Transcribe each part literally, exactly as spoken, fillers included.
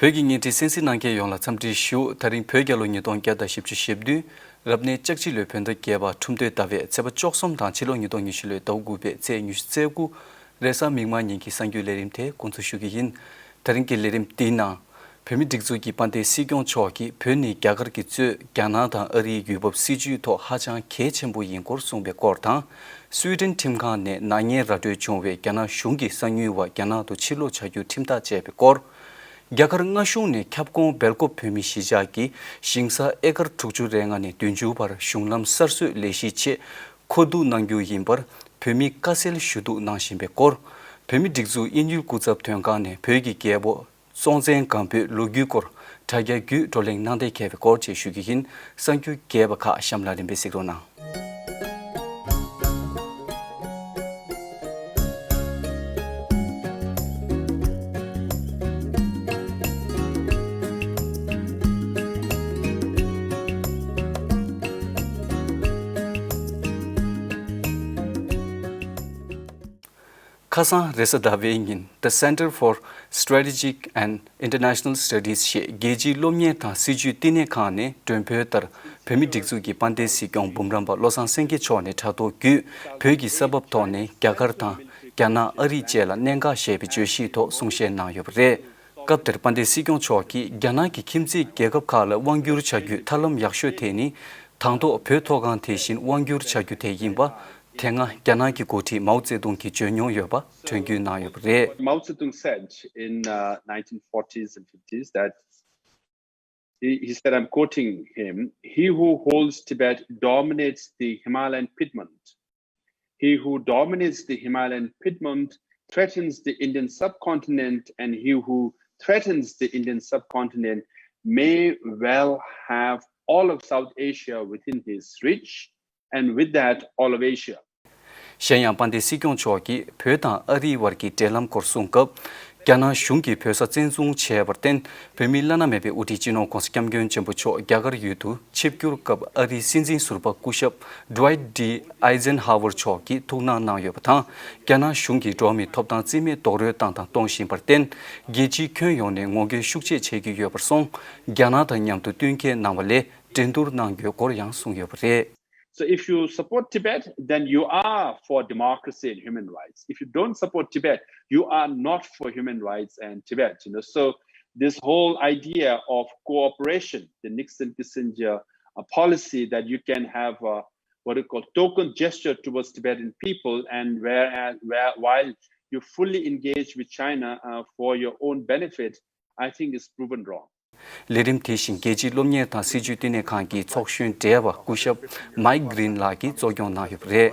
བོད་ཀྱི་བརྙན་འཕྲིན་གསན་གཟིགས་གནང་མཁན་ཡོངས་ལ་འཚམས་འདྲི་ཞུ། ད་རིང་བོད་རྒྱལ་ལོ་ཉིས་སྟོང་བརྒྱ་དང་བཞི་བཅུ་ཞེ་བདུན། རབ་གནས་ལྕགས་བྱི་ལོའི་བོད་ཟླ་བརྒྱད་པ་ཁྲུམས་སྟོད་ཟླ་བའི་ཚེས་པ་བཅུ་གསུམ་དང་ཕྱི་ལོ་ཉིས་སྟོང་ཉི་ཤུ་ལོའི་ཟླ་བ་དགུ་པའི་ཚེས་ཉི་ཤུ་རྩ་དགུ། རེས་གཟའ་མིག་དམར་ཉིན་གྱི་གསར་འགྱུར་ལས་རིམ་དེ་འགོ་འཛུགས་ཞུ་གི་ཡིན། ད་རིང་གི་ལས་རིམ་འདིའི་ནང་། བོད་མིའི་སྒྲིག་འཛུགས་ཀྱི་དཔལ་ལྡན་སྲིད་སྐྱོང་མཆོག་གིས་བོད་ནི་རྒྱ་གར་གྱིས་གཙོས་རྒྱ་ནག་དང་ཨ་རིའི་ཡུལ་བབ་སྲིད་ཇུས་ཐོག་ཧ་ཅང་གལ་ཆེན་པོ་ཡིན་སྐོར་གསུངས་པའི་སྐོར་དང་། སུའེ་ཏེན་ཁྲིམས་ཁང་ནས་ནག་ཉེས་ར་སྤྲོད་བྱུང་བའི་རྒྱ་ནག་གཞུང་གི་གསང་ཉུལ་བ་རྒྱ་ནག་ཏུ་ཕྱིར་ལོག་བྱ་རྒྱུ་ཁྲིམས་ཐག་བཅད་པའི་སྐོར། རྒྱ་གར་མངའ་གཞུང་ནས་ཁྱབ་ཁོངས་སྦེལ་ཀོབ་བོད་མིའི་གཞིས་ཆགས་ཀྱི་ཞིང་ས་ཨེ་ཀར་དྲུག་ཅུ་རེ་ལྔ་ནས་བདུན་ཅུ་བར་གཞུང་ལམ་གསར་བཟོའི་ལས་གཞིའི་ཆེད་མཁོ་བསྡུ་གནང་རྒྱུ་ཡིན་པར་བོད་མིས་དཀའ་སེལ་ཞུ་གཏུག་གནང་བཞིན་པའི་སྐོར། བོད་མིའི་སྒྲིག་འཛུགས་དབྱིན་ཡུལ་སྐུ་ཚབ་དོན་ཁང་ནས་བོད་ཀྱི་རྒྱལ་པོ་སྲོང་བཙན་སྒམ་པོའི་ལོ་རྒྱུས་སྐོར་དྲ་རྒྱ་བརྒྱུད་བགྲོ་གླེང་གནང་གཏན་འཁེལ་བའི་སྐོར་བཅས་ཞུ་རྒྱུ་ཡིན། གསར་འགྱུར་རྒྱས་པ་ཁག་གཤམ་ལ་རིམ་པས་གཟིགས་རོགས་གནང་། ཁ་སང་རེས་གཟའ་ཟླ་བའི་ཉིན། The Center for Strategic and International Studies ཞེས་རྒྱལ་སྤྱིའི་སློབ་གཉེར་དང་སྲིད་ཇུས་བསྟི་གནས་ཁང་ནས་མགྲོན་དཔོན་ལྟར་བོད་མིའི་སྒྲིག་འཛུགས་ཀྱི་དཔལ་ལྡན་སྲིད་སྐྱོང་འབུམ་རམས་པ་བློ་བཟང་སེང་གེ་མཆོག་ནས་དྲ་ཐོག་བརྒྱུད་བོད་ཀྱི་ས་བབ་ཐོག་ནས་རྒྱ་གར་དང་རྒྱ་ནག་ཨ་རི་བཅས་ལ་གནད་འགག་ཞེས་པའི་བརྗོད་གཞིའི་ཐོག་གསུང་བཤད་གནང་ཡོད་པ་རེད། སྐབས་དེར་དཔལ་ལྡན་སྲིད་སྐྱོང་མཆོག་གིས་རྒྱ་ནག་གི་ཁྱིམ་མཚེས་རྒྱལ་ཁབ་ཁག་ལ་དབང་བསྒྱུར་བྱ་རྒྱུའི་ཐབས་ལམ་ཡག་ཤོས་དེ་ནི། དང་ཐོག་བོད་མཐོ་སྒང་དེ་བཞིན་དབང་བསྒྱུར་བྱ་རྒྱུ་དེ་ཡིན་པ། དེ་སྔ་རྒྱ་ནག་གི་འགོ་ཁྲིད་མའོ་ཙེ་ཏུང་གིས་བརྗོད་མྱོང་ཡོད་པ་དོན་འཁྱོལ་གནང་ཡོད་པ་རེད། Mao Zedong said in uh, nineteen forties and fifties that he, he said, I'm quoting him, "He who holds Tibet dominates the Himalayan Piedmont. He who dominates the Himalayan Piedmont threatens the Indian subcontinent, and he who threatens the Indian subcontinent may well have all of South Asia within his reach, and with that, all of Asia." གཞན་ཡང་དཔལ་ལྡན་སྲིད་སྐྱོང་མཆོག་གིས་བོད་དང་ཨ་རིའི་བར་གྱི་འབྲེལ་ལམ་སྐོར་གསུངས་སྐབས། རྒྱ་ནག་གཞུང་གིས་བོད་ས་བཙན་བཟུང་བྱས་པར་བརྟེན། བོད་མིའི་བླ་ན་མེད་པའི་དབུ་ཁྲིད་སྤྱི་ནོར་༧གོང་ས་༧སྐྱབས་མགོན་ཆེན་པོ་མཆོག་རྒྱ་གར་ཡུལ་དུ་ཆིབས་བསྒྱུར་སྐབས། ཨ་རིའི་སྲིད་འཛིན་ཟུར་པ་སྐུ་ཞབས་Dwight D. Eisenhower མཆོག་གིས་ཐུགས་སྣང་གནང་ཡོད་པ་དང་། རྒྱ་ནག་གཞུང་གིས་འགྲོ་བ་མིའི་ཐོབ་ཐང་རྩིས་མེད་རྡོག་རོལ་བཏང་དང་གཏོང་བཞིན་པར་བརྟེན། རྒྱལ་སྤྱིའི་ཁྱོན་ཡོངས་ནས་ངོ་རྒོལ་ཤུགས་ཆེ་བྱེད་ཀྱི་ཡོད་པར་སོང་། རྒྱ་ནག་དང་མཉམ་དུ་བསྟུན་མཁས་གནང་བ་ལས། འགྲན་བསྡུར་གནང་རྒྱུའི་སྐོར་ཡང་གསུངས་ཡོད་པ་རེད། So if you support Tibet, then you are for democracy and human rights. If you don't support Tibet, you are not for human rights and Tibet. You know, so this whole idea of cooperation, the Nixon Kissinger uh, policy that you can have a, what you call token gesture towards Tibetan people, and whereas where, while you fully engage with China uh, for your own benefit, I think is proven wrong. ལས་རིམ་དེ་བཞིན་རྒྱལ་སྤྱིའི་སློབ་གཉེར་དང་སྲིད་བྱུས་བསྟི་གནས་ཁང་གི་ཚོགས་གཞོན་བགྲེས་པ་སྐུ་ཞབས་མའིག་གྷི་རིན་ལགས་ཀྱིས་གཙོ་སྐྱོང་གནང་ཡོད་པ་རེད།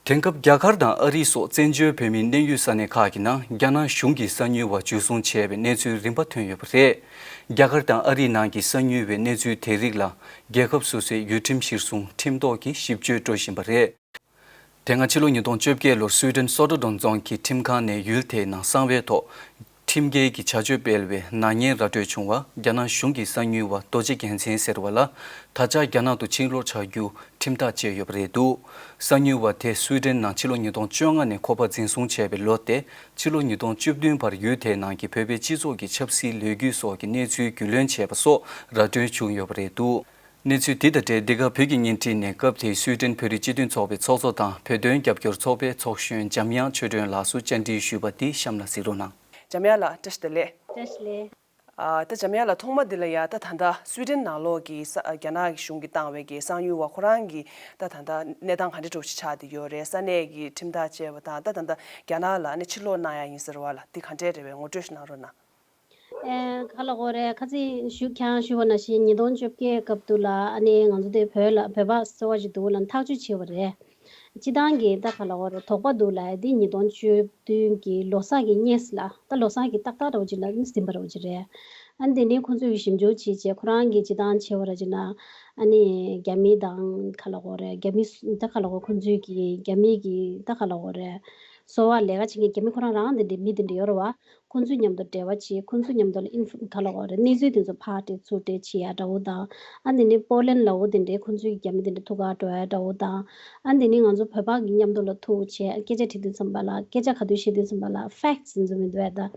དེང་སྐབས་རྒྱ་གར་དང་ཨ་རི་སོགས་བཙན་བྱོལ་བོད་མིའི་གནས་ཡུལ་ས་གནས་ཁག་གི་ནང་རྒྱ་ནག་གཞུང་གིས་གསང་ཉུལ་བ་འཇུ་བཟུང་བྱས་པའི་གནས་ཚུལ་རིམ་པ་ཐོན་ཡོད་པ་རེད། རྒྱ་གར་དང་ཨ་རིའི་ནང་གི་གསང་ཉུལ་བའི་གནས་ཚུལ་དེ་རིགས་ལ་རྒྱལ་ཁབ་སོ་སོའི་ཡུལ་ཁྲིམས་གཞིར་བཟུང་ཁྲིམས་ཐོག་གི་ཞིབ་དཔྱོད་འགྲོ་བཞིན་པ་རེད། དེ་སྔ་ཕྱི་ལོ་ཉིས་སྟོང་བཅོ་བརྒྱད་ལོར་སུའེ་ཏེན་སོ་ཏྲ་ཌོན་རྫོང་གི་ཁྲིམས་ཁང་ནས་ཡུལ་དེའི་ནང་གསང་བའི་ཐོག་ཁྲིམས་འགལ་གྱི་བྱ་སྤྱོད་སྤེལ་བའི་ནག་ཉེས་ར་སྤྲོད་བྱུང་བ་རྒྱ་ནག་གཞུང་གི་གསང་ཉུལ་བ་རྡོ་རྗེ་རྒྱལ་མཚན་ཟེར་བ་ལ་ད་ཆ་རྒྱ་ནག་ཏུ་ཕྱིར་ལོག་བྱ་རྒྱུ་ཁྲིམས་ཐག་བཅད་ཡོད་པ་རེད་འདུག། གསང་ཉུལ་བ་དེ་སུའེ་ཏེན་ནང་ཕྱི་ལོ་ཉིས་སྟོང་བཅོ་ལྔ་ནས་ཁོ་པ་འཛིན་བཟུང་བྱས་པའི་ལོ་སྟེ་ཕྱི་ལོ་ཉིས་སྟོང་བཅུ་བདུན་བར་ཡུལ་དེའི་ནང་གི་བོད་པའི་སྤྱི་ཚོགས་ཀྱི་ཆབ་སྲིད་ལས་འགུལ་སོགས་ཀྱི་གནས་ཚུལ་རྒྱུས་ལོན་བྱས་པ་སོགས་ར་སྤྲོད་བྱུང་ཡོད་པ་རེད་འདུག། གནས་ཚུལ་འདི་དང་འབྲེལ་འདི་ག་བོད་ཀྱི་བརྙན་འཕྲིན་ནས་སྐབས་དེའི་སུའེ་ཏེན་བོད་རིགས་སྤྱི་མཐུན་ཚོགས་པའི་ཚོགས་གཙོ་དང་བོད་དོན་རྒྱབ་སྐྱོར་ཚོགས་པའི་ཚོགས་གཞོན་འཇམ་དབྱངས་ཆོས་སྒྲོན་ལགས་སུ་བཅར་འདྲི་ཞུས་པ་འདི་གཤམ་ལ་གཟིགས་རོགས་གནང་། འཇམ་དབྱངས་ལགས་བཀྲ་ཤིས་བདེ་ལེགས། བཀྲ་ཤིས་བདེ་ལེགས། ཨ། ད་འཇམ་དབྱངས་ལགས་ཐོག་མ་འདི་ལ་ཡ་ད་ད་ལྟ་སུའེ་ཏེན་ནང་ལོགས་ཀྱི་ས་རྒྱ་ནག་གི་གཞུང་གིས་བཏང་བའི་གི་གསང་ཉུལ་བ་ཁོ་རང་གི་ད་ད་ལྟ་གནས་སྟངས་ག་འདྲ་འདྲ་བོ་ཞིག་ཆགས་བསྡད་ཡོད་རེད། ས་གནས་ཀྱི་ཁྲིམས་ཐག་བཅད་པ་དང་ད་ད་ལྟ་རྒྱ་ནག་ལ་ཨ་ནི་ཕྱིར་ལོག་གནང་ཡ་ཡིན་ཟེར་བ་ལ་འདི་ག་འདྲས་རེད་པས། ངོ་སྤྲོད་ཞིག་གནང་རོགས་གནང་། ཨེ། ག་ལ་གོ་རེད། ཁ་ཚིག་ཞུ་ཁྱང་ཞུ་བ་ནང་བཞིན་ཉིས་སྟོང་བཅོ་བརྒྱད་སྐབས་དུ་ལ་ཨ་ནི་ང་ཚོ་དེ་བོད་ལ་བོད་པ་གསོ་བ་ཞིག་འདུག་ལ་ཐག་གཅོད་བྱས་པ་རེད། སྤྱི་བཏང་གི་ད་ག་ལ་གོ་རེད། དོགས་པ་འདུག་ལ་འདི་ཉིས་སྟོང་བཅུ་བདུན་གི་ལོ་གསར་གི་སྔས་ལ་ད་ལོ་གསར་གི་ཏག་ཏག་རེད་བ་ཅིག་ལ་ཟིན་པ་རེད་བ་ཅིག་རེད། ཨ་ནི་དེ་ནས་ཁོང་ཚོས་ཞིབ་འཇུག་བྱས་རྗེས་ཁོ་རང་གི་སྤྱི་བཏང་བྱས་པ་རེད་ཅིག་ན་ཨ་ནི་རྒྱ་མི་དང་ག་ལ་གོ་རེད། རྒྱ་མི་ད་ག་ལ་གོ་ཁོང་ཚོས་གི་རྒྱ་མི་གི་ད་ག་ལ་གོ་རེད། གསོ་བ་ལས་ཀ་བྱེད་མཁན་རྒྱ་མི་ཁོ་རང་རང་དེ་འདྲའི་མི་དེ་འདྲ་ཡོད་རེད་བ། ཁོང་ཚོ་མཉམ་དུ་འབྲེལ་བ་བྱེད། ཁོང་ཚོ་མཉམ་དུ་ལ་ཨིན་ཧྥོ་ག་ལ་གོ་རེད། གནས་ཚུལ་དེ་ཚོ་ཕར་སྤྲད་ཚུར་སྤྲད་བྱེད་ཡ་འདྲ་བོ་དང་། ཨ་དེ་ནས་པོ་ལན་ལ་འོ་དེ་འདྲའི་ཁོང་ཚོའི་རྒྱ་མི་དེ་འདྲ་ཐུག་ག་འགྲོ་ཡ་འདྲ་བོ་དང་། ཨ་དེ་ནས་ང་ཚོ་བོད་པ་གི་མཉམ་དུ་ལ་ཐུག་བྱས་སྐད་ཆ་དྲི་དུས་ཙམ་པ་ལ་སྐད་ཆ་ག་དུས་བཤད་དུས་ཙམ་པ་ལ་ཕེག་ཊི་ཟེར་ཚོ་མི་འདུག་ཡ་ད།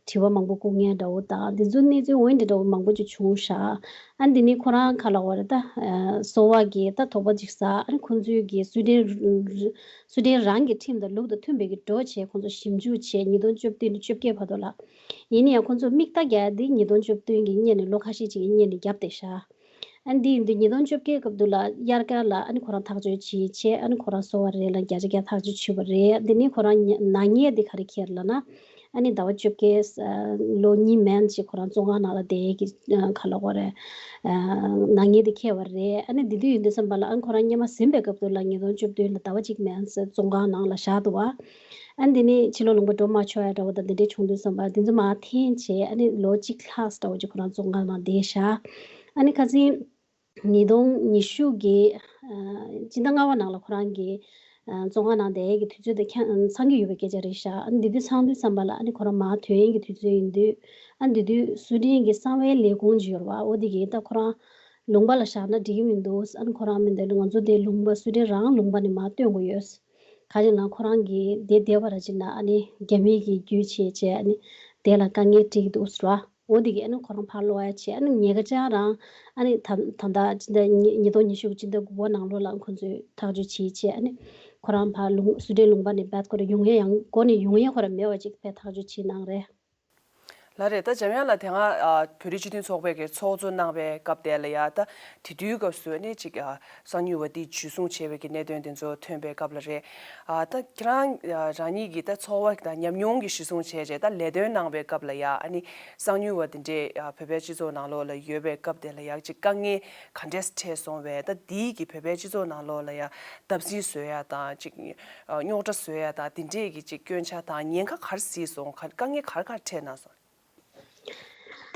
དྲི་བ་མང་པོ་བསྐུར་མཁན་འདྲ་བོ་དང་། འདི་ཚོ་གནས་ཚུལ་འོན་ཏེ་འདྲ་བོ་མང་པོ་ཅིག་བྱུང་ཤག་ཨ་འདི་ནི་ཁོ་རང་ག་ལབ་དགོས་རེད། ད་གསོ་བ་གི་ད་དོགས་པ་ཅིག་ཟ། ཨ་ནི་ཁོང་ཚོའི་གི་སུའེ་ཏེན། སུའེ་ཏེན་རང་གི་ཁྲིམས་དང་ལུགས་དང་མཐུན་པའི་གི་འགྲོ་བྱས་ཁོང་ཚོ་ཞིབ་འཇུག་བྱས། ཉིས་སྟོང་བཅུ་བདུན་ནས་བཅོ་བརྒྱད་བར་དུ་ལ། ཡིན་ན་ཡང་ཁོང་ཚོ་མིག་ལྟ་རྒྱག་འདི་ཉིས་སྟོང་བཅུ་བདུན་གི་སྔོན་ནས་ལོ་ཁ་ཤས་ཅིག་གི་སྔོན་ནས་བརྒྱབ་བསྡད་ཤག་ཨ་ནི་འདི་ཡིན་དུས་ཉིས་སྟོང་བཅོ་བརྒྱད་སྐབས་དུས་ལ་དབྱར་ཁ་ལ་ཨ་ནི་ཁོ་རང་ཐག་གཅོད་བྱས་བྱས། ཨ་ནི་ཁོ་རང་གསོ་བ་རེད་ལ་བརྒྱ་ཆ་བརྒྱ་ཐག་གཅོད་བྱས་པ་རེད། འདི་ནི་ཁོ་རང་ཉ་ནག་ཉེས་འདི་ག་རེ་འཁྱེར་ལབ་ན། ཨ་ནི་ཟླ་བ་བཅོ་བརྒྱད་ལོ་གཉིས་མན་ཅིག་ཁོ་རང་བཙོན་ཁང་ནང་ལ་བསྡད་ཀྱི་ག་ལབ་དགོས་རེད། ནག་ཉེས་འདི་འཁྱེར་བ་རེད། ཨ་ནི་འདི་དུས་ཡིན་དུས་ཙམ་པ་ལ་ཨ་ནི་ཁོ་རང་སྔོན་མ་ཟིན་པའི་སྐབས་དུས་ལ་ཉིས་སྟོང་བཅུ་བདུན་ལ་ཟླ་བ་གཅིག་མན་བཙོན་ཁང་ནང་ལ་བཞག་འདུག་བ། ཨ་ནི་འདི་ནི་ཕྱི་ལོགས་ལུང་པ་འགྲོ་མ་ཆོག་ཡ་འདྲ་བོ་དང་འདི་འདྲའི་བྱུང་དུས་ཙམ་པ་འདི་ཚོ་མར་འཐེན་བྱས། ཨ་ནི་ལོ་གཅིག་ལྷག་འདྲ་བོ་ཅིག་ཁོ་རང་བཙོན་ཁང་ནང་བསྡད་ཤག་ཨ་ནི་ཁ་སང་ཉིས་སྟོང་ཉི་ཤུ་གི་ཨ་སྤྱི་ཟླ་ལྔ་པ་ནང་ལ་ཁོ་རང་གི་ཨ་བཙོན་ཁང་ནང་བསྡད་ཡས་ཀྱི་དུས་ཚོད་དེ་ཁྱ་ཚང་གི་ཡོད་པའི་སྐད་ཆ་རེད་ཤག་ཨ་ནི་འདི་དུས་ཚང་དུས་ཙམ་པ་ལ་ཨ་ནི་ཁོ་རང་མར་ཐོན་ཡས་ཀྱི་དུས་ཚོད་ཡིན་དུས། ཨ་ནི་འདི་དུས་སུའེ་ཏེན་གྱི་གསང་བའི་ལས་ཁུངས་ཅིག་ཡོད་རེད་བ། འོ་དེ་གིས་ད་ཁོ་རང་ལུང་པ་ལ་བཞག་ན་འགྲིག་གི་མི་འདུག་ཨ་ནི་ཁོ་རང་མི་འདུག་ང་ཚོ་དེ་ལུང་པ་སུའེ་ཏེན་རང་ལུང་པ་ནས་མར་བཏོན་དགོས་ཡོད། ག་ཅིག་ན་ཁོ་རང་གིས་དེ་བསྡད་པ་ར་ཅིག་ན་ཨ་ནི་རྒྱ་མི་གིས་བརྒྱུད་བྱས་བྱས་ཨ་ནི་དེ་ལ་དཀའ་ངལ་འཕྲད་ཀྱི་འདུག་ཟེར་བ། འོ་དེ་གིས་ཨ་ནི་ཁོ་རང་ཕར་ལོག་ཡ་བྱས། ཨ་ནི་ཉེ་ག་ཅག་རང་ཨ་ནི་ད་ད་ལྟ་སྤྱི་ཟླ་ཉི་ཉིས་སྟོང་ཉི་ཤུ་སྤྱི་ཟླ་དགུ་པ་ནང་ལོགས་ལ་ཁོ་ཚོས་ཐག་གཅོད་བྱས་བྱས་ཨ་ནི་ཁོ་རང་ཕར་ལུང་སུའེ་ཏེན་ལུང་པ་ནས་བད་ཁོ་ར་ཡོང་ཡ་ཡང་འགོ་ནས་ཡོང་ཡ་ཁོ་ར་མེད་པ་ཅིག་ཕར་ཐག་གཅོད་བྱས་གནང་རེད། ལགས་རེད། ད་འཇམ་དབྱངས་ལགས་དེ་སྔ་ཨ་བོད་རིགས་སྤྱི་མཐུན་ཚོགས་པའི་གི་ཚོགས་གཙོ་གནང་བའི་སྐབས་དེ་ལ་ཡ། ད་དེ་དུས་སྐབས་སུ་ནི་ཅིག་ཨ་གསང་མྱུལ་བ་འདི་འཇུ་བཟུང་བྱས་པའི་གི་གནད་དོན་དེ་ཚོ་ཐོན་པའི་སྐབས་ལ་རེད། ཨ་ད་ཁྱེད་རང་ཨ་རང་ཉིད་ཀྱི་ད་ཚོར་བ་དང་ཉམས་མྱོང་གི་གཞི་བཟུང་བྱས་རྗེས་ད་ལས་དོན་གནང་བའི་སྐབས་ལ་ཡ། ཨ་ནི་གསང་མྱུལ་བ་དེ་འདྲས་ཨ་བོད་པའི་སྤྱི་ཚོགས་ནང་ལོགས་ལ་ཡོད་པའི་སྐབས་དེ་ལ་ཡ་ཅིག་དཀའ་ངལ་ག་འདྲས་འཕྲད་སོང་བས། ད་འདིའི་གི་བོད་པའི་སྤྱི་ཚོགས་ནང་ལོགས་ལ་ཡ་བརྡབ་གསིག་བཟོ་ཡ་དང་ཅིག་རྙོག་དྲ་བཟོ་ཡ་དང་དེ་འདྲས་ཀྱི་ཅིག་སྐྱོན་ཆ་དང་ཉེན་ཁ་ག་རེ་གཟིགས་སོང་། ག་དཀའ་ངལ་ག་རེ་ག་རེ་འཕྲད་གནང་སོང་།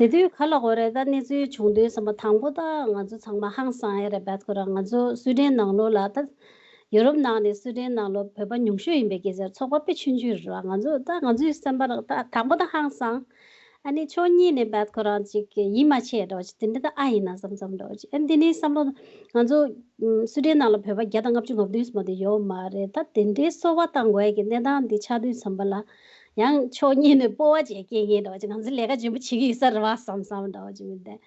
དེ་དུས་ག་ལབ་དགོས་རེད། ད་གནས་ཚུལ་བྱུང་དུས་ཙམ་པ་དང་པོ་ད་ང་ཚོ་ཚང་མ་ཧང་སང་ཡ་རེད་བད་ཁོ་ར། ང་ཚོ་སུའེ་ཏེན་ནང་ལོགས་ལ་ད་ཡུ་རོབ་ནང་ནས་སུའེ་ཏེན་ནང་ལོགས་བོད་པ་ཉུང་ཤོས་ཡིན་པའི་སྐད་ཆ་རེད། ཚོགས་པ་དཔེ་ཆུང་ཆུང་རེད་བ། ང་ཚོ་ད་ང་ཚོའི་སེམས་པ་ལ་ད་དང་པོ་ད་ཧང་སང་། ཨ་ནི་ཕྱོགས་གཉིས་ནས་བད་ཁོ་རང་ཅིག་ཡིད་མ་ཆེས་འདྲ་བ་ཅིག་དེ་འདྲ་ད་ཨ་ཡིན་ན་བསམ་བསམ་འདྲ་བ་ཅིག་ཨ་ནི་དེ་ནས་བསམ་བློ་ང་ཚོ་ཨམ་སུའེ་ཏེན་ནང་ལ་བོད་པ་བརྒྱ་དང་ལྔ་བཅུ་ང་བདུན་ཙམ་དེ་ཡོད་མ་རེད། ད་དེ་འདྲའི་གསོལ་བ་བཏང་དགོས་ཀྱི་གནས་སྟངས་འདི་ཆགས་དུས་ཙམ་པ་ལ་ཡང་ཕྱོགས་གཉིས་ནས་སྤོབས་པ་བཅས་སྐྱེ་མཁན་འདྲ་བ་ཅིག་ང་ཚོ་ལས་ཀ་ལྗིད་པོ་བྱེད་ཀྱི་ཡོད་ས་རེད་བ་བསམ་བསམ་འདྲ་བ་ཅིག་མི་འདུག་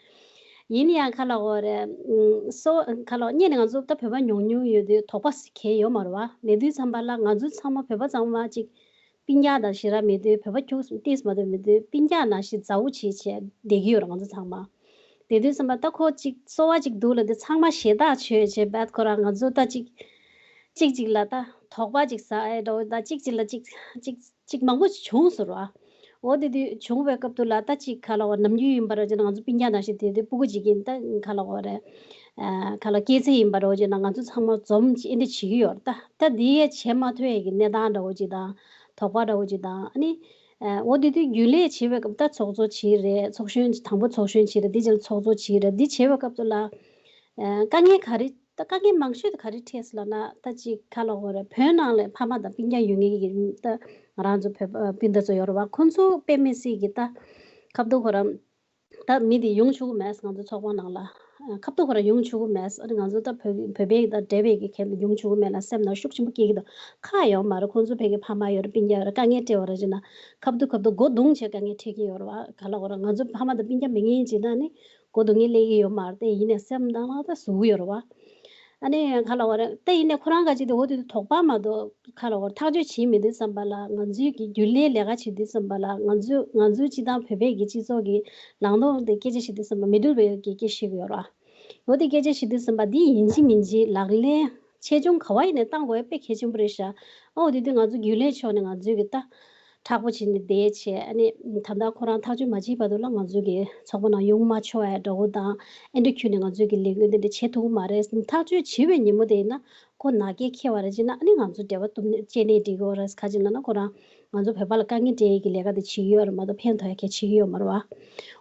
ཡིན་ཡང་ག་ལབ་དགོས་རེད། ཨམ་གསོལ་བ་ག་ལབ་དགོས། སྔོན་ནས་ང་ཚོ་ད་བོད་པ་ཉུང་ཉུང་ཡོད་དུས་དོགས་པ་གང་ཡང་ཡོད་མ་རེད་བ། མེད་དུས་ཙམ་པ་ལ་ང་ཚོ་ཚང་མ་བོད་པ་ཚང་མ་ཅིག་སྤུན་ཀྱག་དང་ཞེ་དྲག་མེད་དུས། བོད་པ་ཁྱུག་ཙམ་ཏིས་མ་གཏོགས་མེད་དུས་སྤུན་ཀྱག་ནང་བཞིན་མཛའ་བོ་བྱེད་བྱས་བསྡད་ཀྱི་ཡོད་རེད་ང་ཚོ་ཚང་མ། དེ་དུས་ཙམ་པ་ད་ཁོ་ཅིག་གསོལ་བ་ཅིག་འདུག་ལབ་དུས་ཚང་མ་ཞེ་དྲག་བྱོས་བྱས་བད་ཁོ་རང་ང་ཚོ་ད་ཅིག་ཅིག་ཅིག་ལ་ད་དོགས་པ་ཅིག་ཟ་ཨེ་འདྲ་བོ་ད་ཅིག་ཅིག་ལ་ཅིག་ཅིག་ཅིག་མང་པོ་ཅིག་བྱུང་ཟེར་བ། འོ་དེ་དུས་བྱུང་བའི་སྐབས་དུ་ལ་ད་ཅིག་ག་ལབ་དགོས། ནམ་རྒྱུན་ཡིན་པ་རེད་ཅེ་ན་ང་ཚོ་སྤུན་ཀྱག་ནང་བཞིན་དེ་དུས་སྤུ་གུ་ཅིག་གིས་ད་ག་ལབ་དགོས་རེད། ཨ་ག་ལབ་སྐྱེས་ཚེ་ཡིན་པ་རེད་ཅེ་ན་ང་ཚོ་ཚང་མ་འཛོམས་ཅིག་ཨེ་འདྲ་བྱེད་ཀྱི་ཡོད་རེད། ད་ད་འདི་ཡས་བྱེད་མ་ཐུབ་ཡས་ཀྱི་གནས་སྟངས་འདྲ་བོ་ཅིག་དང་དོགས་པ་འདྲ་བོ་ཅིག་དང་། ཨ་ནི་ཨ་འོ་དེ་དུས་རྒྱུན་ལས་བྱེད་པའི་སྐབས་ད་ཚོགས་གཙོ་བྱེད་རེད། ཚོགས་གཞོན་དང་པོ་ཚོགས་གཞོན་བྱེད་རེད། དེ་རྗེས་ལ་ཚོགས་གཙོ་བྱེད་རེད། འདི་བྱེད་པའི་སྐབས་དུ་ལ་ཨ་དཀའ་ངལ་ག་རེ་ད་དཀའ་ངལ་མང་ཤོས་དེ་ག་རེ་འཕྲད་སོང་ལབ་ན། ད་ཅིག་ག་ལབ་དགོས་རེད། བོད་ནང་ལ་ཕ་མ་དང་སྤུན་ཀྱག་ཡོད་མཁན་གྱི་ད་ང་རང་ཚོ་བོད་པ་སྤུན་ཟླ་ཚོ་ཡོད་རེད་བ། ཁོང་ཚོ་དཔེ་མི་སྲིད་ཀྱི་ད་ཁ་བརྡ་ཁོ་རང་ད་མི་དེ་ཡོང་ཆོག་གི་མེད། ང་ཚོ་ཚོགས་པ་ནང་ལ་ཁ་བརྡ་ཁོ་རང་ཡོང་ཆོག་གི་མེད། ཨ་ནི་ང་ཚོ་ད་བོད་བོད་པའི་ད་འབྲེལ་བའི་གི་ཁྱེད་ཡོང་ཆོག་གི་མེད་ལ་སེམས་ནང་ཤུགས་ཆེན་པོ་སྐྱེ་གི་འདུག་ཁག་ཡོད་མ་རེད། ཁོང་ཚོ་བོད་ཀྱི་ཕ་མ་ཡོད་རེད། སྤུན་ཀྱག་ཡོད་རེད། དཀའ་ངལ་འཕྲད་པ་རེད་ཅེ་ན་ཁ་བརྡ་ཁ་བརྡ་སྒོ་རྡུང་བྱས་དཀའ་ངལ་འཕྲད་ཀྱི་ཡོད་རེད་བ། ག་ལབ་དགོས་རེད། ང་ཚོ་ཕ་མ་དང་སྤུན་ཀྱག་མེད་མཁན་ཅིག་ད་ནི་སྒོ་རྡུང་མཁན་སླེབས་ཀྱི་ཡོད་མ་རེད། དེ་ཡིན་ནའི་སེམས་ནང་ལ་ད་ཟུག་གི་ཡོད་རེད་བ། ཨ་ནི་ག་ལབ་དགོས་རེད། ད་ཡིན་ནའི་ཁོ་རང་ག་ཅིག་དེ་འོ་དེ་དུས་དོགས་པ་མ་གཏོགས་ག་ལབ་དགོས་རེད། ཐག་གཅོད་བྱེད་མི་དུས་ཙམ་པ་ལ་ང་ཚོའི་གི་རྒྱུན་ལས་ལས་ཀ་བྱེད་དུས་ཙམ་པ་ལ་ང་ཚོ་ང་ཚོའི་སྤྱི་བཏང་བོད་པའི་གི་སྤྱི་ཚོགས་ཀྱི་ལངས་དོགས་དེ་སྐད་ཆ་བཤད་དུས་ཙམ་པ་མི་འདུག་པའི་གི་སྐད་བཤད་ཀྱི་ཡོད་རེད་བ། འོ་དེ་སྐད་ཆ་བཤད་དུས་ཙམ་པ་འདི་ཡིན་གཅིག་མིན་གཅིག་ལག་ལེན་ཆེ་ཆུང་ག་བ་ཡིན་ནའི་བཏང་དགོས་དཔེ་གལ་ཆེན་པོ་རེད་ཤག་འོ་དེ་དུས་ང་ཚོ་རྒྱུན་ལས་ཕྱོགས་ནས་ང་ཚོའི་གི་ད་མཁྲེགས་པོ་བྱས་ནས་བསྡད་བྱས། ཨ་ནི་ད་ལྟ་ཁོ་རང་ཐག་གཅོད་མ་བྱས་བར་དུ་ལ་ང་ཚོའི་གི་ཚོགས་པ་ནང་ཡོང་མ་ཆོག་ཡ་འདྲ་བོ་དང་། ཨེ་འདྲ་ཁྱོན་ནས་ང་ཚོའི་གི་ལས་འགུལ་འདི་འདྲ་བྱེད་ཐུབ་ཀྱི་མ་རེད། ཐག་གཅོད་བྱས་པའི་ཉིན་མོ་དེ་ཡིན་ན་ཁོ་ནག་སྐད་འཁེལ་བ་རེད་ཅེ་ན། ཨ་ནི་ང་ཚོ་འབྲེལ་བ་གཏུབ་ནས་བཅད་ནས་འགྲིག་གི་རེད། ག་ཅི་ལབ་ན་ཁོ་རང་ང་ཚོ་བོད་པ་ལ་དཀའ་ངལ་སྤྲད་ཡས་ཀྱི་ལས་ཀ་དེ་བྱེད་ཀྱི་ཡོད་རེད་མ་གཏོགས་ཕན་ཐོགས་ཡ་གལ་ཆེ་གི་ཡོད་མ་རེད་བ།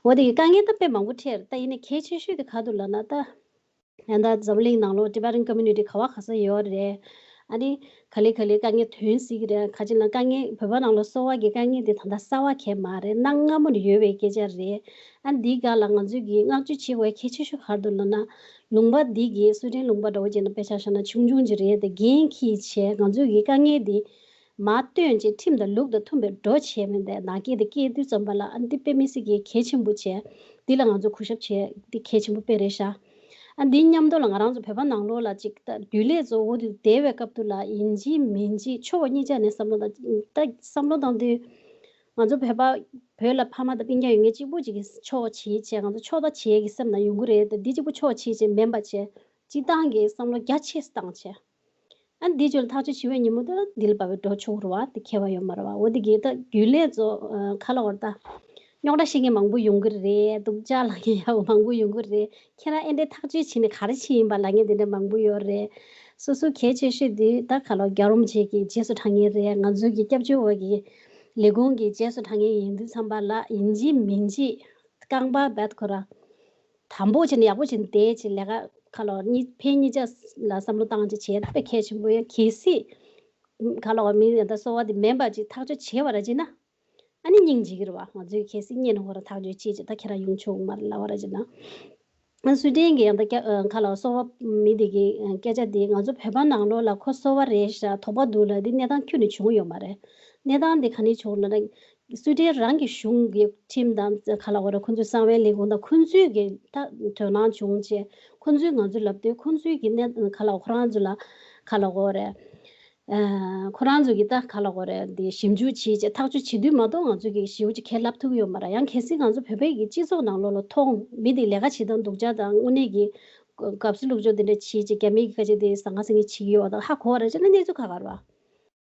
འོ་དེ་གི་དཀའ་ངལ་ད་དཔེ་མང་པོ་འཕྲད་རེད། ད་ཡིན་ནའི་གལ་ཆེ་ཤོས་དེ་ག་འདུག་ལབ་ན་ད། ཡང་ད་འཛམ་གླིང་ནང་ལོགས་Tibetan community་ག་བ་ག་ས་ཡོད་རེད། ཨ་ནི་ག་ལེ་ག་ལེ་དཀའ་ངལ་ཐོན་སྲིད་ཀྱི་རེད། ག་ཅི་ལབ་ན་དཀའ་ངལ་བོད་པ་ནང་ལ་གསོ་བ་གི་དཀའ་ངལ་དེ་ད་ལྟ་གསར་བ་གང་ཡང་མ་རེད། གནའ་སྔ་མོ་ནས་ཡོད་པའི་སྐད་ཆ་རེད། ཨ་ནི་འདིའི་སྒང་ལ་ང་ཚོས་ཀྱི་བསྔགས་བརྗོད་བྱེད་དགོས་གལ་ཆེ་ཤོས་ག་རེ་འདུག་ལབ་ན། ལུང་པ་འདི་གི་སུའེ་ཏེན་ལུང་པ་འདྲ་བོ་བྱས་ན་དཔེ་ཆ་བཞག་ན་ཆུང་ཆུང་ཅིག་རེད་དེ། འགན་འཁྱེར་བྱས་ང་ཚོས་ཀྱི་དཀའ་ངལ་འདི་ མ་བཏོན་ཅིག་ཁྲིམས་དང་ལུགས་དང་མཐུན་པའི་འགྲོ་བྱས་མིན་ཏེ་ནང་སྐད་དེ་སྐད་དུས་ཙམ་པ་ལ་ཨ་འདི་དཔེ་མི་སྲིད་ཀྱི་གལ་ཆེན་པོ་བྱས། འདི་ལ་ང་ཚོ་གུས་ཞབས་བྱས་འདི་གལ་ཆེན་པོ་དཔེ་རེད་ཤག་ཨ་འདི་མཉམ་དུ་ལ་ང་རང་ཚོ་བོད་པ་ནང་ལོགས་ལ་ཅིག་ད་རྒྱུན་ལས་ཚོ་འོ་དུ་བསྡད་པའི་སྐབས་དུ་ལ་ཡིན་གཅིག་མིན་གཅིག་ཕྱོགས་གཉིས་ཆ་ནས་བསམ་བློ་དང་ད་བསམ་བློ་བཏང་དུས། ང་ཚོ་བོད་པ་བོད་ལ་ཕ་མ་དང་སྤུན་ཀྱག་ཡོད་མཁན་གཅིག་པུ་ཅིག་གི་ཕྱོགས་བྱེད་བྱས་ང་ཚོ་ཕྱོགས་མཐའ་བྱེད་ཀྱི་སེམས་ནང་ཡོང་གི་རེད་དེ་འདི་གཅིག་པུ་ཕྱོགས་བྱེད་བྱས་མིན་པ་བྱས་སྤྱི་བཏང་གི་བསམ་བློ་རྒྱ་ཆེ་སུ་བཏང་བྱས། ཨ་འདི་ཚོ་ལ་ཐག་གཅོད་བྱེད་པའི་ཉིན་མོ་དེ་ལ་འདི་ལ་བབས་པའི་འགྲོ་ཆོག་རུ་བ་དེ་ཁྱད་པར་ཡོད་མ་རེད་བ། འོ་དེ་གི་ད་རྒྱུན་ལས་ཚོ་ཁ་ལ་བར་ད་རྙོག་དྲ་བཤད་མཁན་མང་པོ་ཡོང་གི་རེད། སྡུག་ཅག་ལབ་མཁན་ཡག་པོ་མང་པོ་ཡོང་གི་རེད། ཁྱེད་རང་ཨེ་འདྲའི་ཐག་གཅོད་བྱས་ནས་ག་རེ་བྱས་ཡིན་པ་ལབ་མཁན་དེ་འདྲ་མང་པོ་ཡོད་རེད། སོ་སོ་གལ་ཆེ་ཤོས་དེ་ད་ཁ་ལོ་རྒྱལ་རོམ་བྱེད་ཀྱི་རྗེས་སུ་འབྲང་མཁན་རེད། ང་ཚོའི་གི་སྐྱབས་བཅོལ་བ་གི་ལས་ཁུངས་ཀྱི་རྗེས་སུ་འབྲང་མཁན་ཡིན་དུས་ཙམ་པ་ལ་ཡིན་གཅིག་མིན་གཅིག་རྐང་པ་བད་ཁོ་ར་དམ་པོ་བྱས་ནས་ཡག་པོ་བྱས་ནས་བསྡད་བྱས་ལས་ཀ་ཁ་ལོ་གཉིས་ཕན་གཉིས་ཆ་ལ་བསམ་བློ་བཏང་བྱས་བྱས་དཔེ་གལ་ཆེན་པོ་ཡང་གལ་སྲིད་ཁ་ལོ་མི་ད་གསོ་བ་དེ་མེད་པ་ཅིག་ཐག་གཅོད་བྱས་པ་ར་ཅིག་ན། ཨ་ནི་སྙིང་རྗེ་གི་རེད་བ། ང་ཚོའི་གལ་སྲིད་གཉེན་ཧོ་ར་ཐག་གཅོད་བྱེད་ཅེས་ད་ཁྱེད་རང་ཡོང་ཆོག་མ་རེད་ལབ་པ་ར་ཅིག་ན། ཨ་སུའི་ཏན་གི་ཡང་ད་ཀྱ་ཁ་ལ་གསོ་བ་མི་དེ་གི་སྐད་ཆ་དེ་ང་ཚོ་བོད་པ་ནང་ལོགས་ལ་ཁོ་གསོ་བ་རེད་ཤག་དོགས་པ་འདུག་ལ་དེ་གནས་སྟངས་ཁྱོན་ནས་བྱུང་ཡོད་མ་རེད། གནས་སྟངས་དེ་ག་ནས་བྱུང་ལབ་ན། སུའི་ཏན་རང་གི་གཞུང་གི་ཁྲིམས་དང་ག་ལ་བ་ར་ཁོ་ཚོའི་གསང་བའི་ལས་ཁུངས་དང་ཁོ་ཚོའི་གི་ད་དོ་སྣང་བྱུང་བྱས་ཁོ་ཚོས་ང་ཚོ་ལབ་དུས་ཁོ་ཚོའི་གི་གནས་ག་ལ་བ་ཁོ་རང་ཚོ་ལ་ག་ལ་བ་རེད། ཁོ་རང་ཚོ་གིས་ད་ག་ལ་གོ་རེད་འདི་ཞིབ་འཇུག་བྱེད་ཅེས་ཐག་གཅོད་བྱེད་དུས་མ་གཏོགས་ང་ཚོ་གིས་ཞིབ་ཅིག་ཁས་ལབ་ཐུབ་ཀྱི་ཡོད་མ་རེད། ཡང་གལ་སྲིད་ང་ཚོ་བོད་པའི་གི་སྤྱི་ཚོགས་ནང་ལོགས་ལ་མཐོང་མི་དེ་ལས་ཀ་བྱེད་སྟངས་སྡུག་ཅག་དང་དངོས་གནས་ཀྱི་གབ་སུ་ལུག་ཅོ་དེ་འདྲ་བྱེད་ཅེས་རྒྱ་མིའི་གི་ཁ་ཆེ་དེ་ཟང་ངེ་ཟིང་ངེ་བྱེད་ཀྱི་ཡོད་དང་ཧ་གོ་བ་རེད་ཅེ་ན་གནས་ཚུལ་ཁག་ཁག་རེད་བ།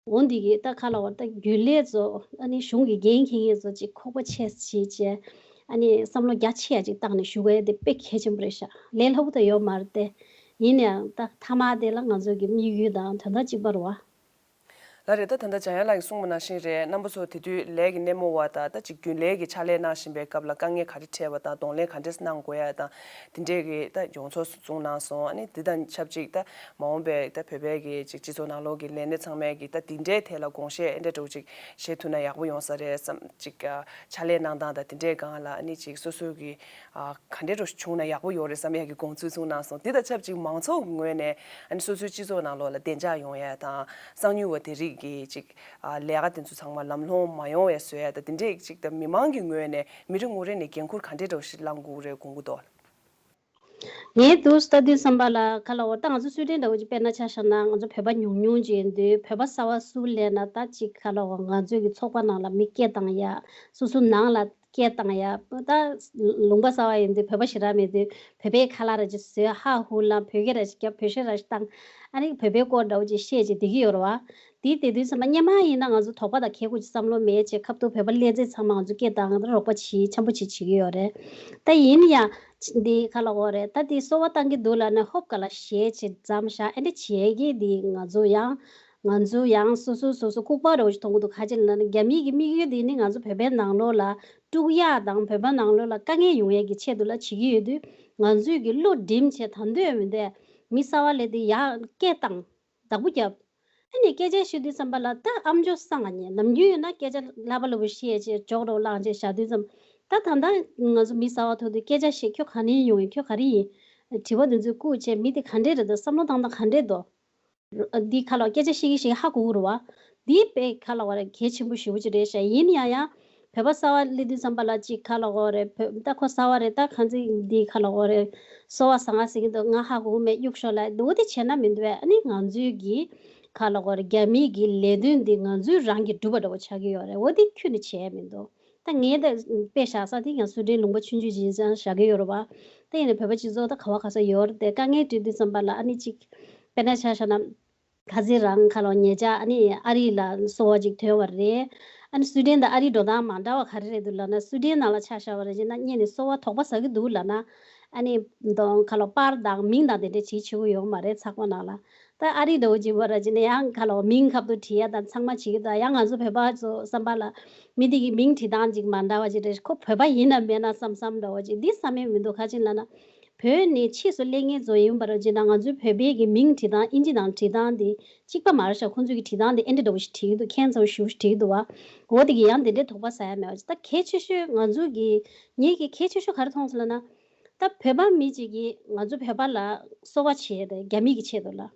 འོ་འདི་གི་ད་ག་ལ་གོ་ད་རྒྱུན་ལས་ཚོ་ཨ་ནི་གཞུང་གི་འགན་འཁྱེར་མཁན་ཚོ་ཅིག་ཁོག་པ་ཆེ་བྱེད་ཅེས་ཨ་ནི་བསམ་བློ་རྒྱ་ཆེ་ཡ་ཅིག་བཏང་ནས་ཞུ་དགོས་ཡ་དེ་དཔེ་གལ་ཆེན་པོ་རེད་ཤག་ལས་སླ་པོ་ད་ཡོད་མ་རེད་དེ། ཡིན་ནའང་ད་མཐའ་མ་དེ་ལ་ང་ཚོ་གི་དམིགས་ཡུལ་དང་དོན་དག་གཅིག་པ་རེད་བ། ལགས་རེད། ད་ད་ལྟ་འཇམ་དབྱངས་ལགས་ཀྱིས་གསུངས་པ་ནང་བཞིན་རེད། རྣམ་པ་ཚོ་དེ་དུས་ལས་ཀྱི་སྣེ་མོ་བ་དང་ད་ཅིག་རྒྱུན་ལས་ཀྱི་ཕྱག་ལས་གནང་བཞིན་པའི་སྐབས་ལ་དཀའ་ངལ་ག་རེ་འཕྲད་པ་དང་གདོང་ལེན་ག་འདྲས་གནང་དགོས་ཡ་དང་དེ་འདྲས་ཀྱི་ད་མྱོང་ཚོར་གསུངས་གནང་སོང་། ཨ་ནི་འདི་དང་ཆབས་ཅིག་ད་མ་འོངས་པའི་ད་བོད་པའི་གི་ཅིག་སྤྱི་ཚོགས་ནང་ལོགས་ཀྱི་ལས་སྣེ་ཚང་མས་ཀྱི་ད་འདི་འདྲའི་ཐད་ལ་དགོངས་བཞེས་ཨེ་འདྲས་འདྲ་བོ་ཅིག་བཞེས་ཐུབ་ན་ཡག་པོ་ཡོང་ས་རེད་བསམ་ཅིག་ཕྱག་ལས་གནང་སྟངས་དང་དེ་འདྲས་སྒང་ལ་ཨ་ནི་ཅིག་སོ་སོའི་གི་ཨ་ག་འདྲས་འདྲ་བོ་བྱུང་ན་ཡག་པོ་ཡོད་རེད་བསམ་ཡ་གི་དགོངས་ཚུལ་གསུངས་གནང་སོང་། འདི་དང་ཆབས་ཅིག་མང་ཚོགས་ཀྱི་ངོས་ནས་ཨ་ནི་སོ་སོའི་སྤྱི་ཚོགས་ནང་ལོགས་ལ་བདེ་འཇགས་ཡོང་ཡ་དང་གསང་མྱུལ་བ་དེ་རིགས་ཀྱི་ཅིག་ཨ་ལས་ཀ་དེ་ཚོ་ཚང་མ་ལམ་ལྷོང་མ་ཡོང་བའི་བཟོ་ཡ་དང་དེ་འདྲས་ཅིག་དང་མི་མང་གི་ངོས་ནས་མི་རེ་ངོ་རེ་ནས་འགན་ཁུར་ག་འདྲས་འདྲ་བོ་ཞིག་བླང་དགོས་རེད་དགོངས་ཀྱི་འདུག་ངས་འདུག་ལྟ་དུས་བསམ་པ་ལ་ག་ལ་འོ་ད་ང་ཚོ་སུའི་ཏན་འདྲ་བོ་ཅིག་དཔེར་ན་ཆ་བཞག་ན་ང་ཚོ་བོད་པ་ཉུང་ཉུང་ཅིག་ཡིན་དུས་བོད་པ་གསར་བ་སུ་སླེབས་ན་ད་ཅིག་ག་ལ་འོ་ང་ཚོའི་གི་ཚོགས་པ་ནང་ལ་མི་སྐད་བཏང་ཡ་སོ་སོ་ནང་ལ་སྐད་བཏང་ཡ་ད་ལུང་པ་གསར་བ་ཡིན་དུས་བོད་པ་ཞེ་དྲག་མེད་དུས་བོད་པའི་ཁ་ལག་ར་ཅིག་བཟོས་ཧ་ཧུ་ལ་བོད་སྐད་ར་ཅིག་རྒྱབ་བོད་གཞས་ར་ཅིག་བཏང་ཨ་ནི་བོད་པའི་སྐོར་འདྲ་བོ་ཅིག་བཤད་ཅིག་བསྡད་ཀྱི་ཡོད་རེད་བ། དེའི་དེ་དུས་ཙམ་པ་སྔོན་མ་ཡིན་ན་ང་ཚོ་དོགས་པ་དང་ཁེ་གོ་ཅིག་བསམ་བློ་མེད་ཅེས་ཁ་ཐུག་བོད་པ་སླེབས་ཚད་ཚང་མ་ང་ཚོ་སྐད་བཏང་རོགས་པ་བྱེད་འཆམ་པོ་བྱེད་བྱེད་ཀྱི་ཡོད་རེད། ད་ཡིན་ཡང་འདི་ཁ་ལ་འོ་རེད་ད་འདི་གསོལ་བ་བཏང་གི་འདུག་ལབ་ན་ཧོབ་ག་ལ་ཞེད་ཅེས་མཚམས་བཞག་ཨེ་འདྲ་བྱེད་ཀྱི་འདི་ང་ཚོ་ཡང་ང་ཚོ་ཡང་སོ་སོ་སོ་སོ་ལྐུགས་པ་རོ་ཞིག་མཐོང་གི་འདུག་ཁ་ཅིག་ལ་ན་རྒྱ་མི་གི་དམིགས་ཡུལ་འདི་ནི་ང་ཚོ་བོད་པའི་ནང་ལོགས་ལ་དཀྲུག་ཡག་དང་བོད་པ་ནང་ལོགས་ལ་དཀའ་ངལ་ཡོང་ཡས་ཀྱི་ཆེད་དུ་ལ་བྱེད་ཀྱི་ཡོད་དུས་ང་ཚོས་ཀྱི་བློ་སྒྲིམ་བྱས་ད་འདོད་མི་འདོད་མི་གསར་བ་སླེབས་དུས་ཡག་སྐད་བཏང་། བདག་པོ་བརྒྱབ། ཨ་ནི་སྐད་ཆ་བཤད་དུས་ཙམ་པ་ལ་ད་ཨམ་ཅོག་གསང་ང་ཉན་ནམ་རྒྱུན་ཡོད་ན་སྐད་ཆ་ལབ་པ་ལབ་པ་བཤད་བྱས་ཇོག་རོགས་བླངས་བྱས་བཞག་དུས་ཙམ་ད་ད་ལྟ་ང་ཚོ་མི་གསར་བ་ཐུག་དུས་སྐད་ཆ་བཤད་ཁྱོད་ག་ནས་ཡོང་ཡིན་ཁྱོད་ག་རེ་ཡིན། དྲི་བ་འདི་ཚོ་བཀུག་བྱས་མི་དེ་ག་འདྲས་རེད་འདུག་བསམ་བློ་བཏང་སྟངས་ག་འདྲས་འདུག་འདི་ཁ་ལོ་སྐད་ཆ་བཤད་ཀྱི་བཤད་ཀྱི་ཧ་གོ་གི་རེད་བ། འདི་དཔེ་ཁ་ལོ་བ་རེད་གལ་ཆེན་པོ་ཞེ་པོ་ཅིག་རེད་ཤག་ཡིན་ཡང་ཡང་། བོད་པ་གསར་བ་སླེབས་དུས་ཙམ་པ་ལ་གཅིག་ཁ་ལོ་གོ་རེད་བོད་ད་ཁོ་གསར་བ་རེད་ད་གང་ཚིག་འདི་ཁ་ལོ་གོ་རེད། གསོལ་བ་བཟང་ང་ཟེར་གྱི་འདུག་ང་ཧ་གོ་མེད་གཡུག་ཤོག་ལ་འདུག་དེ་བྱས་ན་མི་འདུག་བས་ཨ་ནི་ང་ཚོའི་གི་ཁ་ལོ་གོ་རེད་རྒྱ་མིའི་གི་ལས་དོན་འདི་ང་ཚོའི་རང་གི་སྒྲུབ་པ་འདྲ་བོ་ཆགས་ཀྱི་ཡོད་རེད་འོ་དེ་ཁྱོན་ནས་བྱས་མི་འདུག་ད་ངས་ད་དཔེ་བཞག་ས་དེ་ཡང་སུ་འདྲའི་ལུང་པ་ཆུང་ཆུང་ཅིག་ཅང་བཞག་གི་ཡོད་རེད་བ། ད་ཡིན་ན་བོད་པ་སྤྱི་ཚོགས་ད་ག་བ་ག་ས་ཡོད་རེད་དེ་དཀའ་ངལ་འཕྲད་དུས་ཙམ་པ་ལ་ཨ་ནི་གཅིག་དཔེར་ན་ཆ་བཞག་ན། ཁ་སང་རང་ཁ་ལོ་ཉེ་ཆར་ཨ་ནི་ཨ་རི་ལ་གསོལ་བ་ཅིག་ཐོན་པ་རེད། ཨ་ནི་སུའི་ཌེན་དང་ཨ་རི་འགྲོ་སྟངས་མ་འདྲ་བ་ག་རེ་རེད་འདུག་ལབ་ན་སུའི་ཌེན་ནང་ལ་ཆ་བཞག་པ་རེད་ཅེ་ན་སྔོན་ནས་གསོལ་བ་དོགས་པ་ཟ་གི་འདུག་ལབ་ན། ཨ་ནི་གདོང་ཁ་ལོ་པར་དང་མིང་དང་དེ་འདྲ་བྲིས་ཆོག་གི་ཡོད་མ་རེད་ཚགས་པར་ནང་ལ། ད་ཨ་རི་འདྲ་བོ་ཅིག་བ་ར་ཅེ་ན་ཡང་ཁ་ལོ་མིང་ཁ་ཐུག་བྲིས་ཡ་དང་ཚང་མ་བྱེད་ཀྱི་འདུག་ཡང་ང་ཚོ་བོད་པ་ཚོ་བསམ་པ་ལ་མི་དེ་གི་མིང་བྲིས་སྟངས་ཅིག་མ་འདྲ་བ་ཅིག་རེད་ཁོ་བོད་པ་ཡིན་ན་མེད་ན་བསམ་བསམ་འདྲ་བོ་ཅིག་འདི་བསམ་ཡས་མི་འདུག་ག་ཅིག་ལབ་ན། བོད་ནས་ཕྱིས་སུ་སླེབས་མཁན་ཚོ་ཡིན་པ་རེད་ཅེ་ན་ང་ཚོའི་བོད་པའི་གི་མིང་བྲིས་སྟངས་ཨིན་ཇི་ནང་བྲིས་སྟངས་དེ་གཅིག་པ་མ་རེད་ཤག་ཁོང་ཚོའི་གི་བྲིས་སྟངས་དེ་ཨེ་འདྲ་འདྲ་བོ་ཞིག་བྲིས་ཀྱི་འདུག་ཁྱད་མཚར་པོ་ཞེ་པོ་ཞིག་བྲིས་ཀྱི་འདུག་བ། འོ་དེ་གི་ཡང་དེ་འདྲའི་དོགས་པ་ཟ་ཡ་མེད་པ་ཅིག་ད་གལ་ཆེ་ཤོས་ང་ཚོ་གི་ངེད་ཀྱི་གལ་ཆེ་ཤོས་ག་རེ་མཐོང་སོང་ལབ་ན། ད་བོད་པ་མི་གཅིག་གིས་ང་ཚོ་བོད་པ་ལ་གསོལ་བ་བྱས་རེད་རྒྱ་མི་གི་ཆེད་དུ་ལ།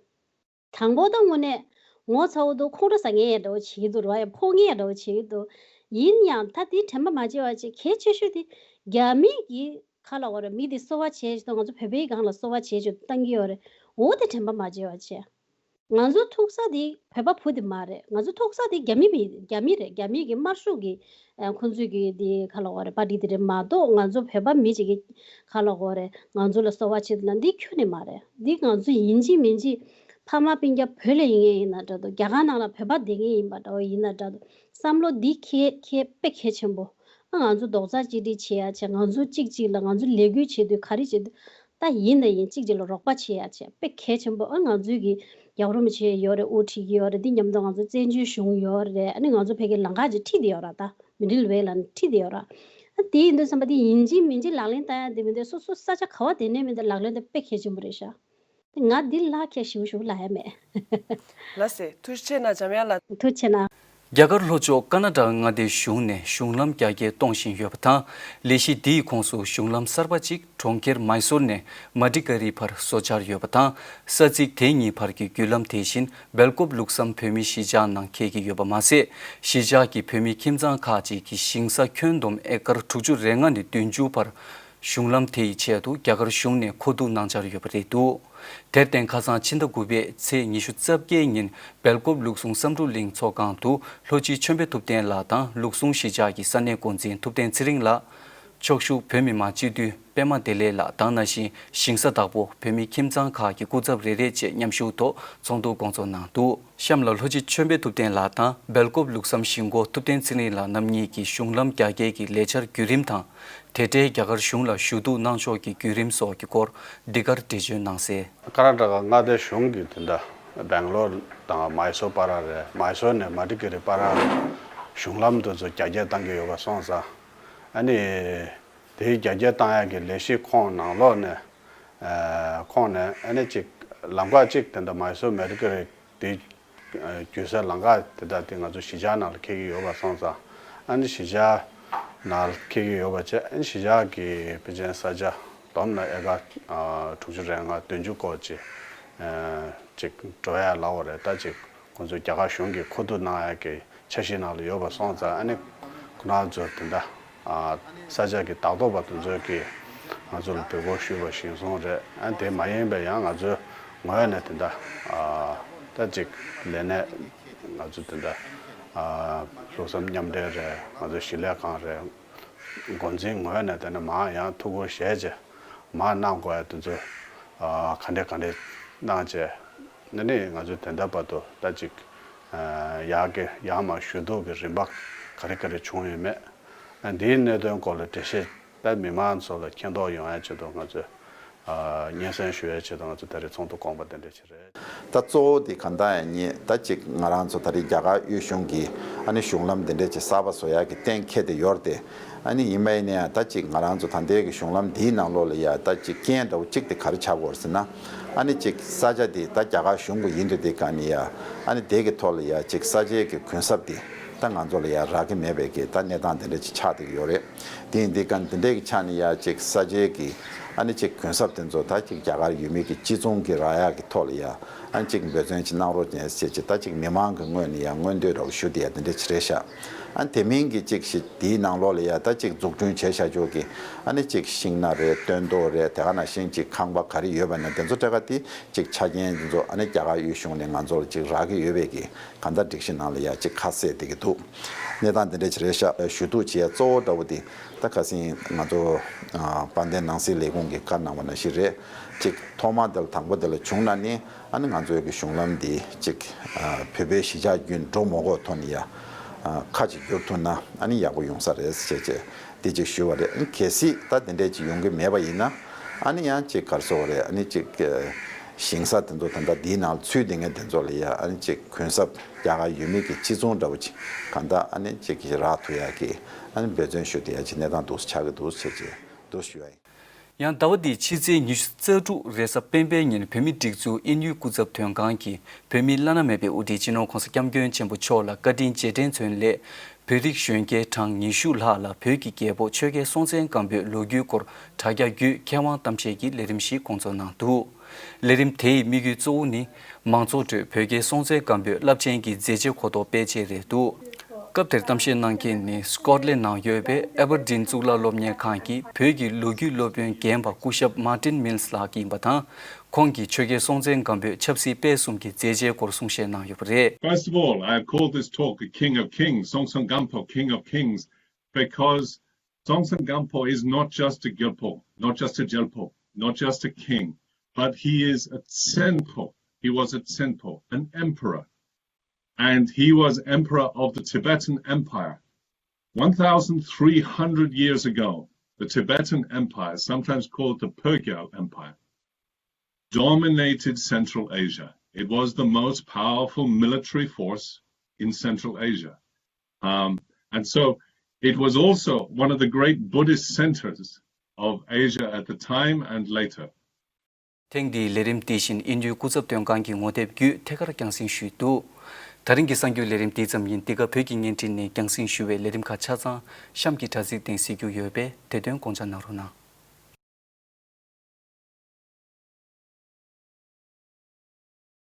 དང་པོ་ད་དངོས་གནས་ ངོ་ཚ་བོ་འདུག་ཁོང་ཁྲོ་ཟ་མཁན་ཡང་འདྲ་བོ་བྱེད་ཀྱི་འདུག་ར་ཡ་ཕོག་མཁན་ཡང་འདྲ་བོ་བྱེད་ཀྱི་འདུག་ཡིན་ཡང་ད་དེ་དྲན་པ་མ་བརྗེད་པ་བྱེད་གལ་ཆེ་ཤོས་དེ་རྒྱ་མི་གི་ཁ་ལ་འོ་ར་མི་དེ་གསོ་བ་བྱས་ཅི་ད་ང་ཚོ་བོད་པའི་སྒང་ལ་གསོ་བ་བྱས་ཅི་བཏང་གི་ཡོད་རེད། འོ་དེ་དྲན་པ་མ་བརྗེད་པ་བྱེད། ང་ཚོ་ཐུག་ས་དེ་བོད་པ་བུ་དེ་མ་རེད། ང་ཚོ་ཐུག་ས་དེ་རྒྱ་མི་མི་རྒྱ་མི་རེད། རྒྱ་མི་གི་དམར་ཤོག་གི་ཨ་ཁོང་ཚོས་གི་དེ་ཁ་ལ་འོ་རེད་པ་ཏི་དེ་རེད་མ་གཏོགས་ང་ཚོ་བོད་པ་མི་གཅིག་གི་ཁ་ལ་འོ་རེད་ང་ཚོ་ལ་གསོ་བ་བྱེད་ན་འདི་ཁྱོན་ནས་མ་རེད། འདི་ང་ཚོ་ཡིན་གཅིག་མིན་གཅིག་ཕ་མ་སྤུན་ཀྱག་བོད་ལ་ཡིན་ངེས་ཡིན་ན་འདྲ་འདུག་རྒྱ་གར་ནང་ལ་བོད་པ་བསྡད་ངེས་ཡིན་པ་འདྲ་བོ་ཡིན་ན་འདྲ་འདུག་བསམ་བློ་འདི་གལ་གལ་དཔེ་གལ་ཆེན་པོ། ཨ་ང་ཚོ་རྡོག་རྩ་གཅིག་སྒྲིལ་བྱེད་ཡ་བྱེད། ང་ཚོ་གཅིག་གཅིག་ལ་ང་ཚོ་ལས་འགུལ་བྱེད་དུས་ག་རེ་བྱེད་དུས་ད་ཡིན་ད་ཡིན་གཅིག་གཅིག་ལ་རོགས་པ་བྱེད་ཡ་བྱེད་དཔེ་གལ་ཆེན་པོ། ཨ་ང་ཚོའི་གི་རྒྱལ་བ་རིན་པོ་ཆེ་ཡོད་རེད། དབུ་ཁྲིད་ཀྱི་ཡོད་རེད། འདི་མཉམ་དུ་ང་ཚོ་བཙན་བྱོལ་གཞུང་ཡོད་རེད། ཨ་ནི་ང་ཚོ་ཕ་གི་ལམ་ཁ་ཅིག་ཁྲིད་དེ་ཡོད་ར། ད་མི་ཌལ་ཝེ་ལ་ནི་ཁྲིད་དེ་ཡོད་ར། ཨ་དེ་ཡིན་དུས་བསམ་པ་དེ་ཡིན་གཅིག་མིན་གཅིག་ལག་ལེན་བསྟར་ཡ་དེ་མི་འདུག་སོ་སོ་ས་ཆ་ག་བ་དེ་ནས་མི་འདུག་ལག་ལེན་དེ་དཔེ་གལ་ཆེན་པོ་རེད་ཤག་ང་འདི་ལ་ཁྱེད་ཞིབ་ཞིབ་ལ་ཡ་མེད། ལགས་སེ་ཐུགས་རྗེ་ཆེ་གནང་འཇམ་དབྱངས་ལགས། ཐུགས་རྗེ་ཆེ་གནང་། རྒྱ་གར་ལྷོ་ཕྱོགས་ཀ་ན་ཌ་མངའ་སྡེའི་གཞུང་ནས་གཞུང་ལམ་རྒྱ་སྐྱེད་གཏོང་བཞིན་ཡོད་པ་དང་། ལས་གཞི་འདིའི་ཁོངས་སུ་གཞུང་ལམ་གསར་པ་གཅིག་གྲོང་ཁྱེར་མཱི་སོར་ནས་མ་ཏི་ཀ་རི་བར་བཟོ་འཆར་ཡོད་པ་དང་། ས་ཚིགས་དེ་གཉིས་བར་གྱི་བརྒྱུད་ལམ་དེ་བཞིན་སྦེལ་ཀོབ་ལུགས་བསམ་བོད་མིའི་གཞིས་ཆགས་ནང་འཁེལ་གྱི་ཡོད་པ་མ་ཟད། གཞིས་ཆགས་ཀྱི་བོད་མིའི་ཁྱིམ་ཚང་ཁག་ཅིག་གི་ཞིང་ས་ཁྱོན་བསྡོམས་ཨེ་ཀར་དྲུག་ཅུ་རེ་ལྔ་ནས་བདུན་ཅུ་བར། གཞུང་ལམ་དེ་ཡི་ཆེད་དུ་རྒྱ་གར་གཞུང་ནས་མཁོ་བསྡུ་གནང་འཆར་ཡོད་པ་རེད་འདུག་དེར་བརྟེན་ཁ་སང་ཕྱི་ཟླ་དགུ་པའི་ཚེས་ཉི་ཤུ་རྩ་བརྒྱད་ཉིན་སྦེལ་ཀོབ་ལུགས་ཟུང་བསམ་འགྲུབ་གླིང་ཚོགས་ཁང་དུ་ལྷོ་སྤྱི་ཆོས་འཕེལ་ཐུབ་བསྟན་ལགས་དང་ལུགས་ཟུང་གཞིས་ཆགས་ཀྱི་ས་གནས་འགོ་འཛིན་ཐུབ་བསྟན་ཚེ་རིང་ལགས། ཕྱོགས་བཞུགས་བོད་མི་མང་སྤྱི་འཐུས་པད་མ་བདེ་ལེགས་ལགས་དང་ནང་བཞིན་ཞིང་ས་བདག་པོ་བོད་མི་ཁྱིམ་ཚང་ཁག་གི་སྐུ་ཚབ་རེ་རེ་བཅས་མཉམ་ཞུགས་ཐོག་ཚོགས་འདུ་སྐོང་ཚོགས་གནང་འདུག་གཤམ་ལ་ལྷོ་སྤྱི་ཆོས་འཕེལ་ཐུབ་བསྟན་ལགས་དང་སྦེལ་ཀོབ་ལུགས་བསམ་གཞིས་འགོ་ཐུབ་བསྟན་ཚེ་རིང་ལགས་རྣམ་གཉིས་ཀྱིས་གཞུང་ལམ་རྒྱ་སྐྱེད་ཀྱི་ལས་འཆར་བརྒྱུད་རིམ་དང་། དེ་འབྲེལ་རྒྱ་གར་གཞུང་ལ་ཞུ་གཏུག་གནང་ཕྱོགས་ཀྱི་བརྒྱུད་རིམ་སོགས་ཀྱི་སྐོར་འདི་གར་འགྲེལ་བརྗོད་གནང་གསལ། ཀར་ནཱ་ཊ་ཀ་མངའ་སྡེ་གཞུང་གིས་དེ་འདྲ་སྦེང་ལོར་དང་མཱི་སོར་བར་རེད། མཱི་སོར་ནས་མ་ཏི་ཀ་རི་བར་གཞུང་ལམ་དེ་ཚོ་རྒྱ་སྐྱེད་བཏང་གི་ཡོད་པ་སོང་ཙང་། ཨ་ནི་དེའི་རྒྱ་སྐྱེད་བཏང་ཡག་གི་ལས་གཞི་ཁོངས་ནང་ལོགས་ནས་ཨ་ཁོངས་ནས་ཨ་ནི་ཅིག་ལམ་ཁ་ཅིག་དེ་འདྲ་མཱི་སོར་མ་ཏི་ཀ་རི་དེ་བརྒྱུད་སའི་ལམ་ཁ་དེ་དག་དེ་ང་ཚོ་གཞིས་ཆགས་ནང་ལ་འཁེལ་གྱི་ཡོད་པ་སོང་ཙང་། ཨ་ནི་གཞིས་ཆགས་ནང་ལ་འཁེལ་གྱི་ཡོད་པ་བྱས། ཨ་ནི་གཞིས་ཆགས་ཀྱི་ཕལ་ཆེར་ས་ཆ་བསྡོམས་ན་ཨེ་ཀར་དྲུག་ཅུ་རེ་ལྔ་བདུན་ཅུ་སྐོར་ཅིག་ཅིག་འགྲོ་ཡ་ལ་འོ་རེད། ད་ཅིག་ཁོང་ཚོ་རྒྱ་གར་གཞུང་གིས་མཁོ་བསྡུ་གནང་ཡ་གི་འཆར་གཞི་ནང་ལ་ཡོད་པ་སོང་ཙང་། ཨ་ནི་ཁོ་རང་ཚོ་དེ་འདྲ་ས་ཆ་གི་བདག་ཐོག་པ་དེ་ཚོ་གིས་ང་ཚོ་ལ་འབོད་སྐུལ་ཞུས་པ་བཞིན་སོང་རེད། ཨ་དེ་མ་ཡིན་པའི་ཡང་ང་ཚོའི་ངོས་ནས་དེ་འདྲ་ད་ཅིག་ལས་གནས་ང་ཚོ་དེ་འདྲ་ལྷུག་བསམ་མཉམ་འབྲེལ་རེད། ང་ཚོའི་གཞིས་ལས་ཁང་རེད། འགོ་འཛིན་ངོས་ནས་དེ་ནས་མར་ཡང་ཐུགས་ཁུར་བཞེས་བྱས་མར་གནང་དགོས་ཡ་དེ་ཚོ་ག་འདྲ་ག་འདྲ་གནང་བྱས། ཨ་ནི་ང་ཚོས་དེ་འདྲ་བར་དུ་ད་ཅིག་ཡག་གི་ཡག་མ་ཞུ་གཏུག་གི་རིམ་པ་ག་རེ་ག་རེ་བྱུང་ཡོད་མེད། འདིའི་གནད་དོན་སྐོར་ལ་འགྲེལ་བཤད་ད་མི་མང་ཚོ་ལ་མཁྱེན་རྟོགས་ཡོང་ཡ་ཆེད་དུ་ང་ཚོས་སྙན་སེང་ཞུ་ཡ་ཆེད་དུ་ང་ཚོ་ད་རེས་ཚོགས་འདུ་བསྐོངས་པ་དེ་འདྲ་ཞིག་རེད། ད་གཙོ་བོ་དེ་གང་ལྟར་ཡང་ཉིད་ད་ཅིག་ང་རང་ཚོ་ད་རེས་རྒྱ་གར་དབུས་གཞུང་གིས་ཨ་ནི་གཞུང་ལམ་འདི་འདྲས་ཅིག་གསར་པ་བཟོ་ཡག་གི་གཏན་འཁེལ་ཏེ་ཡོད་རེད་དེ། ཨ་ནི་ཡིན་པ་ཡིན་ན་ཡང་ད་ཅིག་ང་རང་ཚོ་ད་ལྟའི་གི་གཞུང་ལམ་འདིའི་ནང་ལོགས་ལ་ཡ་ད་ཅིག་རྐྱེན་འདྲ་བོ་གཅིག་དེ་ག་རེ་ཆགས་ཀྱི་ཡོད་རེད་ཟེར་ན། ཨ་ནི་ཅིག་ས་ཆ་དེ་ད་རྒྱ་གར་གཞུང་གི་ཡིན་དུས་དེ་ག་ནི་ཡ་ཨ་ནི་དེ་གི་ཐོག་ལ་ཡ་ཅིག་ས་ཆའི་གི་གུན་གསབ་དེ་ད་ང་ཚོ་ལ་ཡ་རག་གི་མེད་པའི་གི་ད་གནས་སྟངས་དེ་འདྲ་ཅིག་ཆགས་བསྡད་ཀྱི་ཡོད་རེད། དེ་ཡིན་དུས་ག་ནི་དེ་འདྲའི་གི་ཆ་ནས་ཡ་ཅིག་ས་ཆའི་གི་ཨ་ནི་ཅིག་གུན་གསབ་དེ་ཚོ་ད་ཅིག་རྒྱ་གར་ཡུལ་མི་གི་སྤྱི་ཚོགས་ཀྱི་རག་ཡག་གི་ཐོག་ལ་ཡ་ཨ་ནི་ཅིག་འབད་བརྩོན་ཅིག་གནང་རོགས་བྱས་ཟེར་ཅིག་ད་ཅིག་མི་མང་གི་ངོས་ནས་ཡ་མངོན་འདོད་འདྲ་བོ་ཞུ་བསྡད་ཡ་དེ་འདྲ་ཅིག་རེད་ཤག་ཨ་ནི་དེ་མིན་གྱི་ཅིག་ཞིག་དེའི་ནང་ལོགས་ལ་ཡ་ད་ཅིག་འཛུགས་སྐྲུན་བྱས་བཞག་ཆོག་གི་ཨ་ནི་ཅིག་ཤིང་སྣ་རེད། སྟོན་ཐོག་རེད། དེ་ག་ནང་བཞིན་ཅིག་ཁང་པ་ག་རེ་ཡོད་པ་ན་དེ་ཚོ་སྤྲད་ག་དེ་ཅིག་ཆ་རྐྱེན་དེ་ཚོ་ཨ་ནི་རྒྱ་གར་དབུས་གཞུང་ནས་ང་ཚོ་ལ་ཅིག་རག་གི་ཡོད་པའི་གི་གང་ལྟར་སྒྲིག་གཞི་ནང་ལ་ཡ་ཅིག་ཁ་གསལ་བསྡད་ཀྱི་འདུག་གནས་སྟངས་དེ་འདྲ་ཅིག་རེད་ཤག་ཞུ་གཏུག་བྱེད་ཡ་གཙོ་བོ་འདྲ་བོ་དེ་ད་ཁ་སང་ང་ཚོ་དཔལ་ལྡན་ནང་སྲིད་ལས་ཁུངས་ཀྱིས་བཀའ་གནང་བ་ནང་བཞིན་རེད། ཅིག་ཐོག་མ་དེ་ལ་དང་པོ་དེ་ལ་བྱུང་ན་ནི། ཨ་ནི་ང་ཚོའི་གི་གཞུང་ལམ་འདི་ཅིག་ཨ་བོད་པའི་གཞིས་ཆགས་བརྒྱུད་འགྲོ་མ་དགོས་ཐོག་ནས་ཡ་ཨ་ཁ་ཅིག་བསྒྱུར་ཐུབ་ན་ཨ་ནི་ཡག་པོ་ཡོང་ས་རེད་ཟེར་བྱས་བྱས་འདི་ཅིག་ཞུས་པ་རེད། ཨ་ནི་གལ་སྲིད་ད་དེ་འདྲས་ཅིག་ཡོང་གི་མེད་པ་ཡིན་ན་ཨ་ནི་ཡང་ཅིག་ག་རེ་ཟེར་དགོས་རེད། ཨ་ནི་ཅིག་ཨ་ཞིང་ས་དེ་ཚོ་ད་ལྟ་འདིའི་ནང་ཚུད་བསྡད་མཁན་དེ་ཚོ་ལ་ཡ་ཨ་ནི་ཅིག་གུན་གསབ་རྒྱ་གར་ཡུལ་མི་གི་གཅིག་མཚུངས་འདྲ་བོ་ཅིག་གང་ལྟར་ཨ་ནི་ཅིག་རག་ཐུབ་ཡ་གི་ཨ་ནི་འབད་བརྩོན་ཞུ་བསྡད་ཡ་ཅིག་གནས་སྟངས་འདུག་སེ་ཆགས་ཀྱི་འདུག་ཟེར་བྱས་འདུག་ཞུ་ཡ་ཡིན། ཡང་ཟླ་བ་འདིའི་ཕྱི་ཚེས་ཉི་ཤུ་རྩ་དྲུག་རེས་གཟའ་སྤེན་པའི་ཉིན་བོད་མིའི་སྒྲིག་འཛུགས་དབྱིན་ཡུལ་སྐུ་ཚབ་དོན་ཁང་གིས་བོད་མིའི་བླ་ན་མེད་པའི་དབུ་ཁྲིད་སྤྱི་ནོར་༸གོང་ས་༸སྐྱབས་མགོན་ཆེན་པོ་མཆོག་ལ་བཀའ་དྲིན་རྗེས་དྲན་མཚོན་སླད། བོད་རིགས་གཞོན་སྐྱེས་གྲངས་ཉི་ཤུ་ལྷག་ལ་བོད་ཀྱི་རྒྱལ་པོ་ཆོས་རྒྱལ་སྲོང་བཙན་སྒམ་པོའི་ལོ་རྒྱུས་སྐོར་དྲ་རྒྱ་བརྒྱུད་མཁས་དབང་གཏམ་བཤད་ཀྱི་ལས་རིམ་ཞིག་སྐོང་ཚོགས་གནང་འདུག་ལས་རིམ་དེའི་དམིགས་ཡུལ་གཙོ་བོ་ནི་མང་ཚོགས་ཁྲོད་བོད་རྒྱའི་སྲོང་བཙན་སྒམ་པོའི་རླབས་ཆེན་གྱི་མཛད་རྗེས་གོ་རྟོགས་སྤེལ་ཆེད་རེད་འདུག་སྐབས་དེར་གཏམ་བཤད་གནང་མཁན་ནི་སྐོཊ་ལན་ནང་ཡོད་པའི་ཨེ་བར་ཌིན་གཙུག་ལག་སློབ་གཉེར་ཁང་གི་བོད་ཀྱི་ལོ་རྒྱུས་སློབ་དཔོན་རྒན་པ་སྐུ་ཞབས་མར་ཏིན་མིལ་ལགས་ཡིན་པ་དང་། ཁོང་གིས་ཆོས་རྒྱལ་སྲོང་བཙན་སྒམ་པོའི་ཆབ་སྲིད་སྤེལ་གསུམ་གྱི་མཛད་རྗེས་སྐོར་གསུང་བཤད་གནང་ཡོད་པ་རེད། First of all, I call this talk the King of Kings, Songtsen Gampo, King of Kings, because Songtsen Gampo is not just a Gyalpo, not just a Gyalpo, not just a king, but he is a Tsenpo. He was a Tsenpo, an emperor. And he was emperor of the Tibetan Empire. one thousand three hundred years ago, the Tibetan Empire, sometimes called the Purgyal Empire, dominated Central Asia. It was the most powerful military force in Central Asia. Um, and so it was also one of the great Buddhist centers of Asia at the time and later. ཐེངས་འདིའི་ལས་རིམ་དེ་བཞིན་དབྱིན་ཡུལ་སྐུ་ཚབ་དོན་ཁང་གི་ངོ་དེབ་བརྒྱུད་ཐད་ཀར་རྒྱང་སྲིང་ཞུས་འདུག་ད་རིང་གི་གསར་འགྱུར་ལས་རིམ་འདི་ཙམ་ཡིན། འདི་ག་བོད་ཀྱི་བརྙན་འཕྲིན་ནས་རྒྱང་སྲིང་ཞུ་བའི་ལས་རིམ་ཁག་ཆ་ཚང་གཤམ་གྱི་དྲ་ཚིགས་སྟེང་གཟིགས་རྒྱུ་ཡོད་པས་དེ་དོན་དགོངས་འཇགས་གནང་རོགས་གནང་།